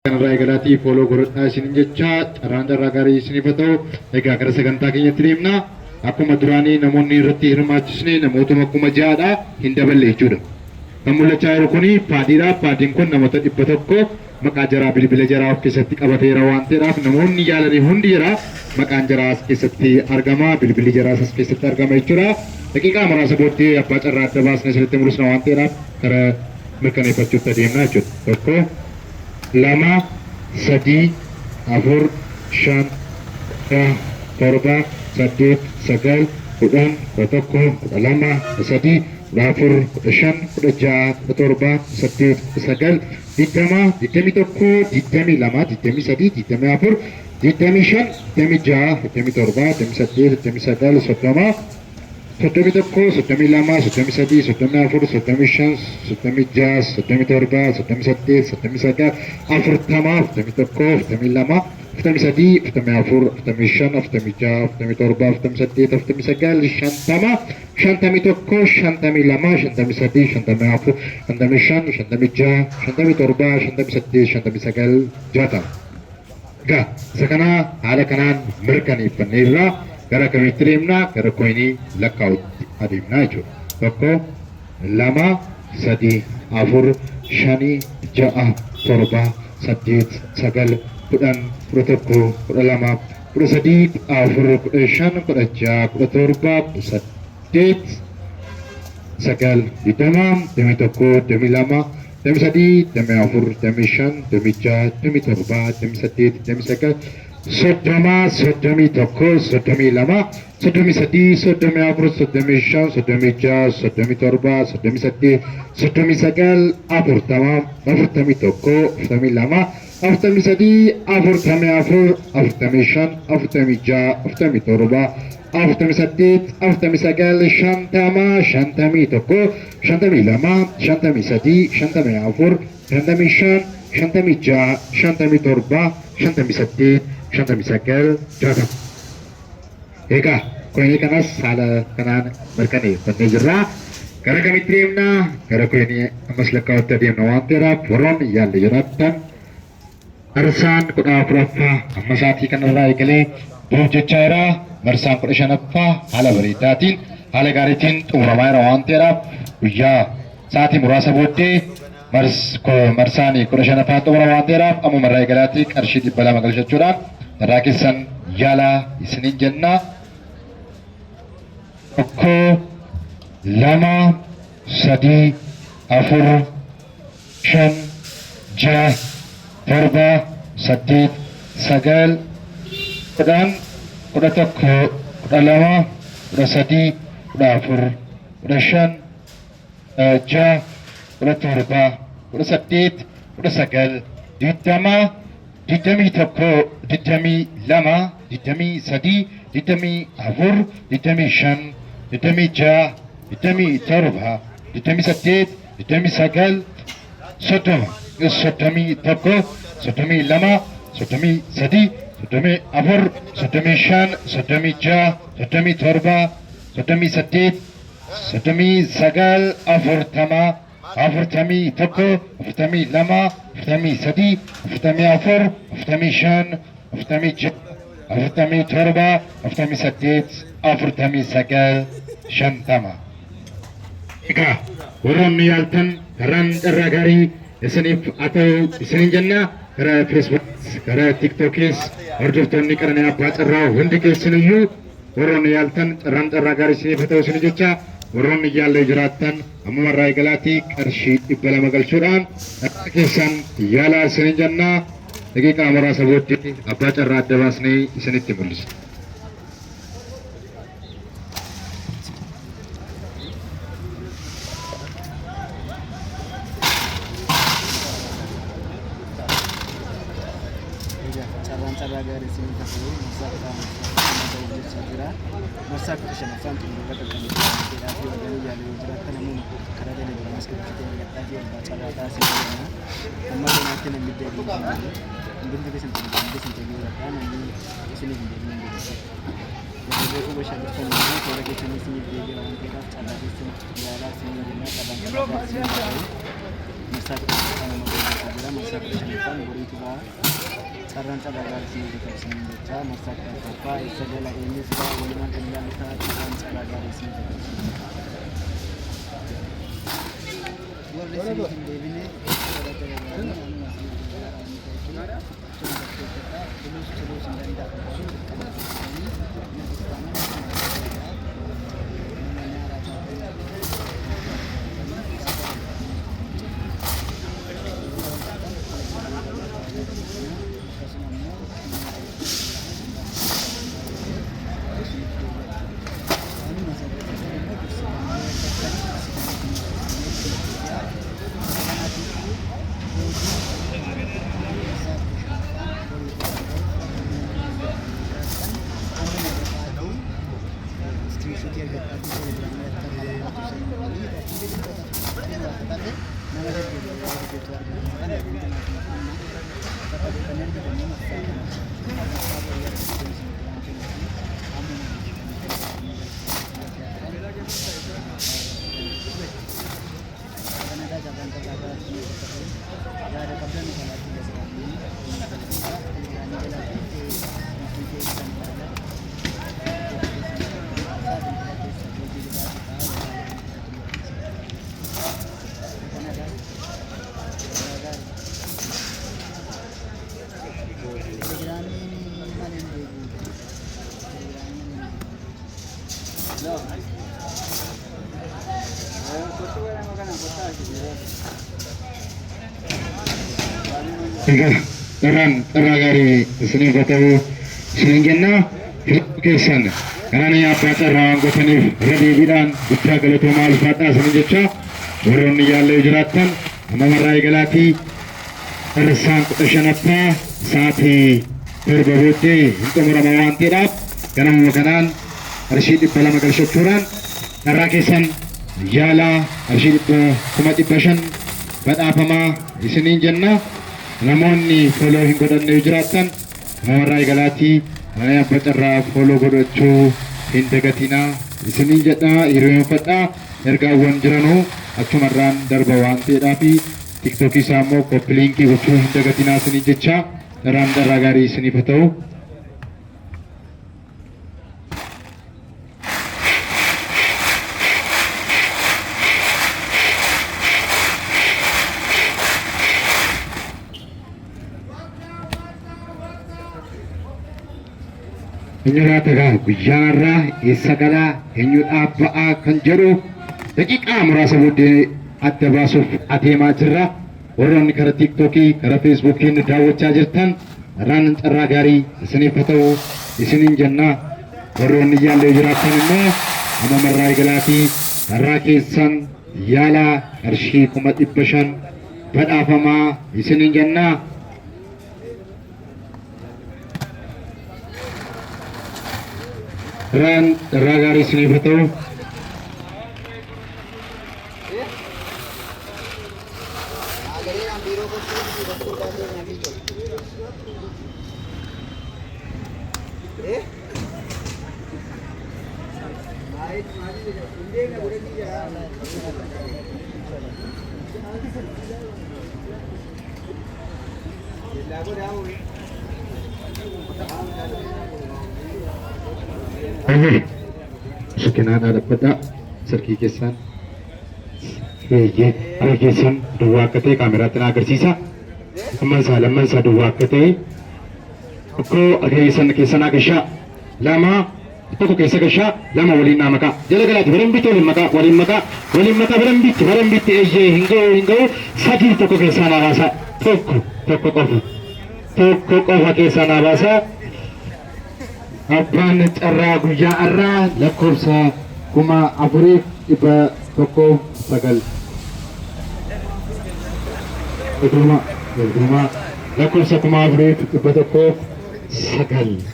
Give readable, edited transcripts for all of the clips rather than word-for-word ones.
Kanarraa eegalaatii follow godhadhaa isiniin jecha carraan carraa gaarii isiniif haa ta'u. Egaa gara sagantaa keenyatti deemna. Akkuma duraanii namoonni irratti hirmaachisne namootuma 6,000dha, hin daballe jechuudha. Kan mul'achaa jiru kuni paadiidha. Paadiin kun namoota 100 maqaa jaraa bilbila jaraa of keessatti qabateera waan ta'eedhaaf namoonni yaalanii hundi jira maqaan jaraa as keessatti argama, bilbilli jaraas as keessatti argama jechuudha. Daqiiqaa muraasa booddee abbaa carraa adda baasnee isinitti mul'isna waan ta'eedhaaf gara mirkaneeffachuutti adeemna jechuudha. 1, 2, 3, 4, 5, 6, 7, 8, 9, 10, 11, 12, 13, 14, 15, 16, 17, 18, 19, 20, 21, 22, 23, 24, 25, 26, 27, 28, 29, 30, 31, 32, 33, 34, 35, 36, 37, 38, 39, 40, 41, 42, 43, 44, 45, 46, 47, 48, 49, 50, 51, 52, 53, 54, 55, 56, 57, 58, 59, 60. Egaa isa kana haala kanaan mirkaneeffanneerra. Gara kamitti deemna? Gara koinii lakkaa'utti adeemna jechuudha. 1, 2, 3, 4, 5, 6, 7, 8, 9, 10, 11, 12, 13, 14, 15, 16, 17, 18, 9, 20, 21, 22, 23, 24, 25, 26, 27, 28, 29, 30, 31, 32, 33, 34, 35, 36, 37, 38, 39, 40, 41, 42, 43, 44, 45, 46, 47, 48, 49, 50, 51, 52, 53, 54, 55, 56, 57, 58, 59, 60. Egaa koinii kanas haala kanaan mirkaneeffannee jirra. Gara kamitti deemna? Gara koinii ammas lakkaa'utti adeemna waan ta'eedhaaf warroonni yaalle jiraattan marsaan 14ffaa amma sa'aatii kanarraa eegalee bu'uuf jechaa jira. Marsaan 15ffaa haala bareedaatiin haala gaariitiin xumuramaa jira waan ta'eedhaaf guyyaa sa'aatii muraasa booddee marsaan 15ffaa xumurama waan ta'eedhaaf ammumarraa eegalaatii qarshii 200 galchachuudhaan carraa keessan yaalaa isiniin jenna. 1, 2, 3, 4, 5, 6, 7, 8, 9, 10, 11, 12, 13, 14, 15, 16, 17, 18, 19, 20, 21, 22, 23, 24, 25, 26, 27, 28, 29, 30, 31, 32, 33, 34, 35, 36, 37, 38, 39, 40, 41, 42, 43, 44, 45, 46, 47, 48, 49, 50. Egaa warroonni yaaltan carraan carraa gaarii isiniif haa ta'u isiniin jenna. Gara Feesbuukis gara Tiktokis hordoftoonni Qananii Abbaa Carraa hundi keessaniyyuu warroonni yaaltan carraan carraa gaarii isiniif haa ta'u isiniin jecha, warroonni yaallee jiraattan ammuma irraa eegalaatii qarshii 200 galchuudhaan carraa keessan yaalaa isiniin jenna. Daqiiqaa muraasa booddee abbaa carraa adda baasnee isinitti mul'isa. Egaa carraan carraa gaarii isiniif haa ta'u. Marsaa 14ffaa ta'uuf jechaa jira. Marsaa 15ffaan xumurarra qaqqabee jira. Fedhaa fi warreen yaalu yoo jiraattan ammuma karaa telegiraamas qarshii argadhaa fi abbaa carraa taasisuu jenna. Amma yoonaatti namni deebi'u hin jiru. Hundumti keessan telegiraamii keessan deebi'uu namni isiniif hin deebi'u hin jiru. Warri beekuu bashaa jirtan immoo toora keessanii isiniif deebi'a waan ta'eedhaaf carraa keessan yaalaa isiniin jenna. Carraan carraa gaarii isiniif haa ta'u. Marsaa 15ffaan amma boriitu jira. Marsaa 15ffaan boriitu ba'a. Carraan carraa gaarii isiniif haa ta'u isiniin jechaa marsaa 14ffaa eessa gala eenyus ba'a walumaan kan ilaallu ta'a carraan carraa gaarii isiniif haa ta'u isiniin jechaa. Warri isiniif hin deebine godhadha dabalanii amma isiniif deebi'aa waan ta'eef achuma bakkee eeggadhaa toluus toluus hin danda'amu garuu dirqama keessanii mirgis taanaan akkuma barbaaddaa nama nyaaraa taatanii Iskiriinshotii argadhaatii telegiraamii irratti kan kalaqaatu sanyii nama hedduu hedduutu argama. Kana hundumaaf bakka dhuftanii argatanii marsaa kana marsaa borii argachuu isinitti waan kennuuf ammuma Kanadaa carraan carraa gaarii akka ta'e yaada qabdan kalaa telegiraamii telegiraamii jalaa fi murtii keessan ilaala. Egaa carraan carraa gaarii isiniif haa ta'u isiniin jenna. Filannoo keessan qananii abbaa carraa waan gootaniif irra deebiidhaan guddaa galatoomaa ulfaadhaa isiniin jecha warroonni yaallee jiraattan amma marraa eegalaatii marsaan 15ffaa sa'aatii 7 booddee hin xumurama waan ta'eedhaaf ganamuma kanaan qarshii 200 galchachuudhaan carraa keessan yaalaa qarshii 500,000 badhaafamaa isiniin jenna. Namoonni follow hin godhanne yoo jiraattan namarraa eegalaatii mana abbaa carraa follow godhachuu hin dagatinaa isiniin jedha. Hiriyoonfadhaa ergaawwan jiranuu achumarraan darba waan ta'eedhaa fi tiktookii isaa immoo copy linkii gochuu hin dagatinaa isiniin jecha carraan carraa gaarii isiniif haa ta'u. Eenyu laata gaa guyyaa irraa eessa galaa eenyu dhaabba'aa kan jedhu daqiiqaa muraasa booddee adda baasuuf adeemaa jirra. Warroonni karaa tiiktookii karaa feesbuukii nu daawwachaa jirtan carraan carraa gaarii isiniif haa ta'u isiniin jenna. Warroonni yaallee jiraattan immoo amma marraa eegalaatii carraa keessan yaalaa qarshii 500,000 badhaafamaa isiniin jenna. Carraan carraa gaarii isiniif haa ta'u. Sukinaa dhaabbadhaa silkii keessaan eeyyee harka keessan duwwaa akka ta'e kaameraatti na agarsiisa. Lamman isaa lamman isaa duwwaa akka ta'e tokko harka keessan keessa naa gashaa lama tokko keessa gashaa lama waliin naa makaa jala galaati barambitti waliin makaa waliin makaa waliin makaa barambitti barambitti eeyyee hin ga'u hin ga'u sadii tokko keessaa naa baasaa tokko tokko qofa tokko qofa keessaa naa baasaa. Abbaan carraa guyyaa har'aa lakkoofsa 4109. Galatoomaa galatoomaa lakkoofsa 4109. 4109.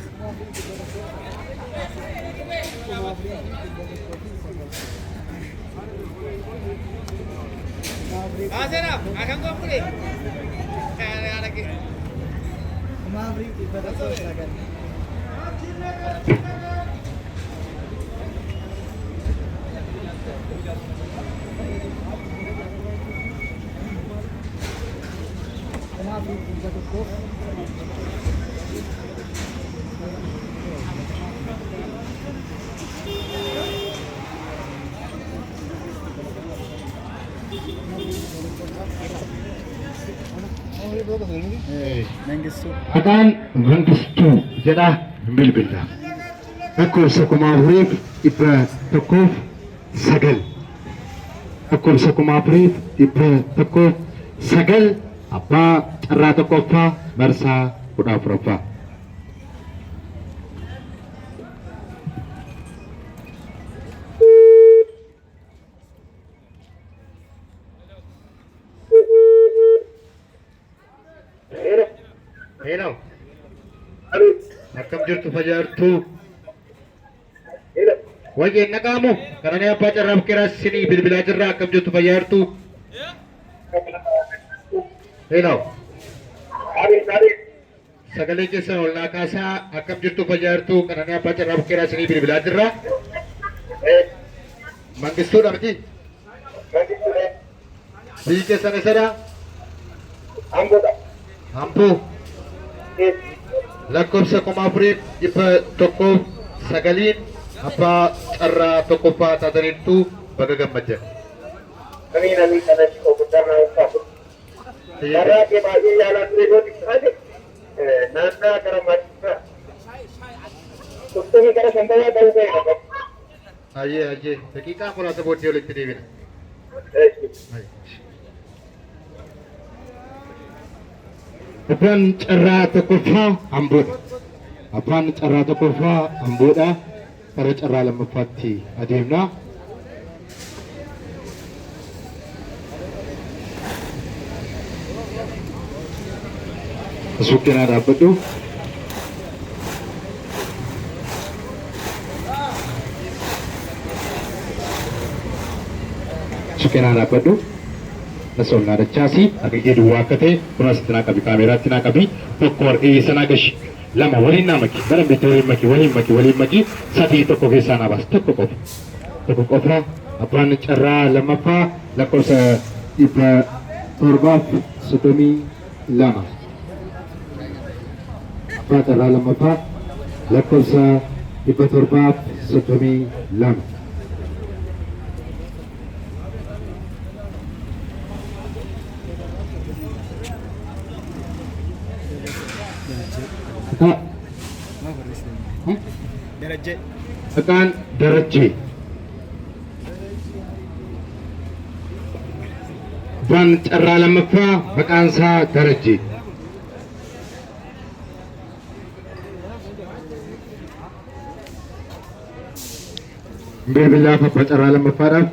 Mangistuu. Maqaan Mangistuu jedha bilbila. Lakkoofsa 4109. Lakkoofsa 4109 abbaa carraa tokkoffaa marsaa 14ffaa. Hello. Akkam jirtu fayyaartuu? Wayyeen naqaamu kananii abbaa carraa bukkeeraa sinii bilbilaa jirra akkam jirtu fayyaartuu? Hello. Sagalee keessan ol naa kaasaa akkam jirtu fayyaartuu kananii abbaa carraa bukkeeraa sinii bilbilaa jirra. Mangistuudha miti? Biyyi keessan eessadha? Amboo. Lakkoofsa 4109n abbaa carraa tokkoffaa taataniirtu baga gammaddan. Carraa kee baay'ee yaalaa ture yoo xiqqaate naannaa gara marsaa 30 gara 50 ta'uu ta'e. Hayyee hayyee daqiiqaa muraasa booddee walitti deebina. Abbaan carraa tokkoffaa Amboodha. Abbaan carraa tokkoffaa Amboodha. Gara carraa lammaffaatti adeemna. Suuqinaa dhaabbadhu. Suuqinaa dhaabbadhu. Nasoolnaa dachaasi harka kee duwwaa akka ta'e kun asitti naa qabi kaameeraatti naa qabi tokko harka keessa naa gashi lama waliin naa maki bara bitti waliin maki waliin maki waliin maki sadii tokko keessaa naa baas tokko qofa tokko qofa abbaan carraa lammaffaa lakkoofsa 732 abbaa carraa lammaffaa lakkoofsa 732. Maa barreessite? Darajjee. Maqaan Darajjee. Abbaan carraa lammaffaa maqaan isaa Darajjee. Bilbilaaf abbaa carraa lammaffaadhaaf.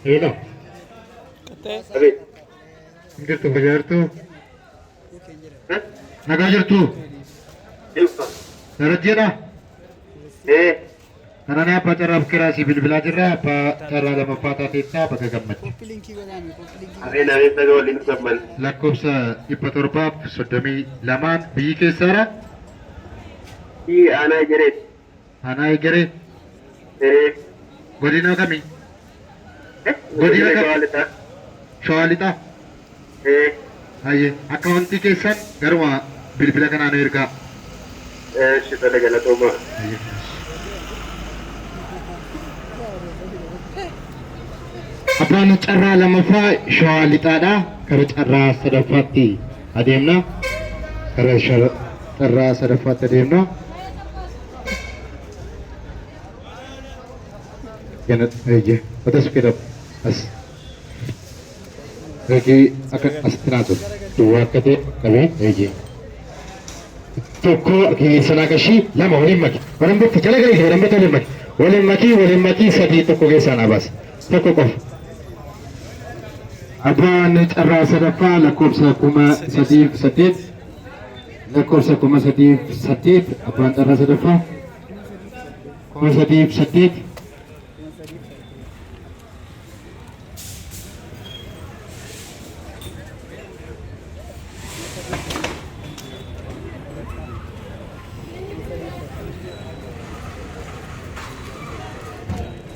Hello. Jirtu fayyaartuu? Nagaa jirtu? Darajjeedha? Kanaan abbaa carraa bukkeeraa si bilbilaa jirra. Abbaa carraa lammaffaa taateettaa bakka gammadde. Copy link godhaami copy link. Ameen ameen baga waliin gamman. Lakkoofsa 732n biyyi keessaadha. Biyyi aanaa Ejereeti. Aanaa Egeree. Godina kamii? Godina Shawaa Lixaa. Shawaa Lixaa. Hayyee akkaawuntii keessan garuma bilbila kanaa nu ergaa. Eshi tole galatoomaa. Hayyee. Abbaan carraa lammaffaa Shawaa Lixaadha. Kara carraa sadaffaatti adeemna. Kara carraa sadaffaatti adeemna. Gana eeyyee. Otas fedhab as. Reekii akka asitti naa tolu. Duwwaa akka ta'e qabee eeyyee. Tokko keessanaa gashii lama waliin maki. Waliin bitti jala galee waliin bitti waliin maki. Waliin makii waliin makii sadii tokko keessaa naa baasa. Tokko qofa. Abbaan carraa sadaffaa lakkoofsa 3008 lakkoofsa 3008 abbaan carraa sadaffaa. 3008.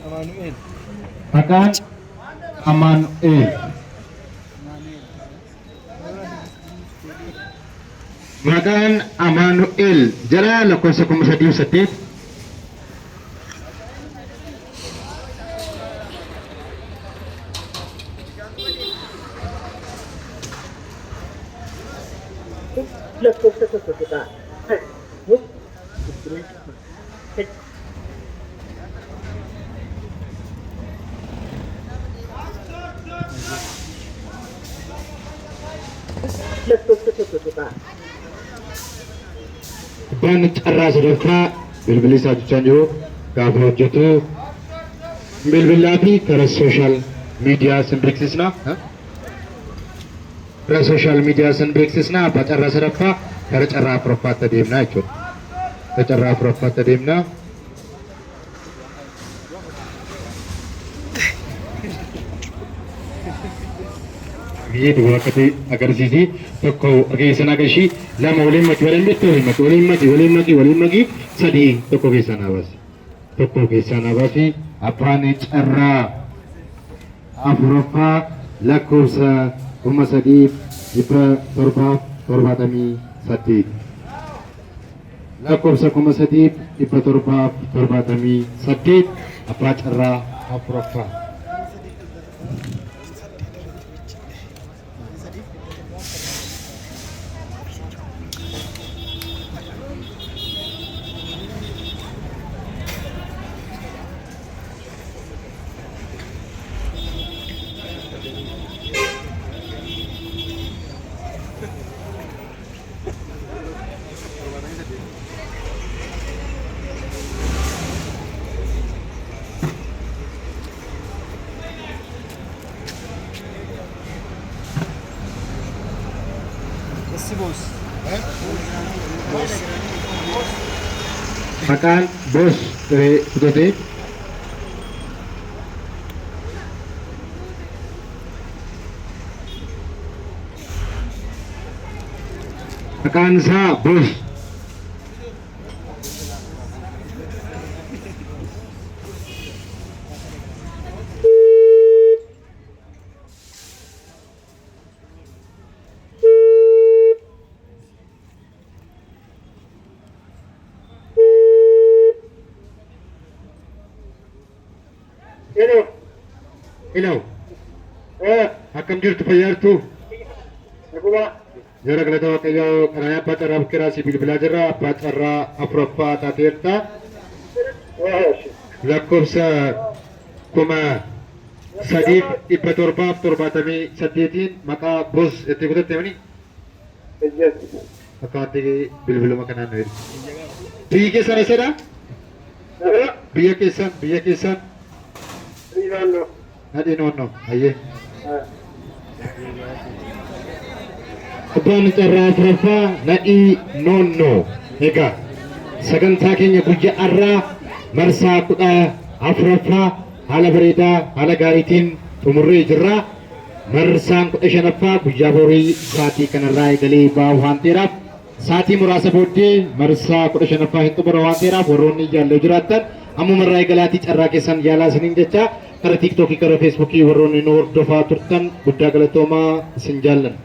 Amaanu'eel. Maqaan Amaanu'eel. Maqaan Amaanu'eel jala lakkoofsa 3008. Lakkoofsa tokko tuqaa. Lakkoofsa tokko tuqaa. Abbaan carraa sadaffaa bilbilli isaa jechaan jiru gaafa hojjetu bilbilaa fi karaa social media sin beeksisna. Karaa social media sin beeksisna abbaa carraa sadaffaa gara carraa afuraffaatti adeemna jechuudha. Gara carraa afuraffaatti adeemna. Biyyi duwwaaqati agarsiisi tokko keessan agarsiisi lama waliin maki waliin maki waliin maki waliin maki waliin maki waliin maki sadii tokko keessan habaasi tokko keessan habaasi abbaan carraa afuraffaa lakkoofsa 3778 lakkoofsa 3778 abbaa carraa afuraffaa. Essi boos. Maqaan Boos Diree Kutatee. Maqaan isaa Boos. Hello. Hello. Akkam jirtu fayyaa jirtu? Naguma. Yeroo galata Waaqayyoo kanaan abbaa carraa bukkeeraa si bilbilaa jirra. Abbaa carraa afuraffaa taateerta. Lakkoofsa 3778n maqaa Boos itti kutatte mani? Akkaawwantii bilbiluma kanaan nu ergi. Biyyi keessan eessadha? Biyya keessan biyya keessan? Nadhii noonnoo. Hayyee. Abbaan carraa afuraffaa Nadhii Noonnoo. Egaa sagantaa keenya guyyaa har'aa marsaa 14ffaa haala bareedaa haala gaariitiin xumurree jirra. Marsaan 15ffaa guyyaa borii sa'aatii kanarraa eegalee ba'u waan ta'eeraaf sa'aatii muraasa booddee marsaa 15ffaa hin xumura waan ta'eeraaf warroonni yaallee jiraattan ammumarraa eegalaatii carraa keessan yaalaa isiniin jecha karaa tiiktookii karaa feesbuukii warroonni nu hordofaa turtan guddaa galatoomaa isin jaallanna.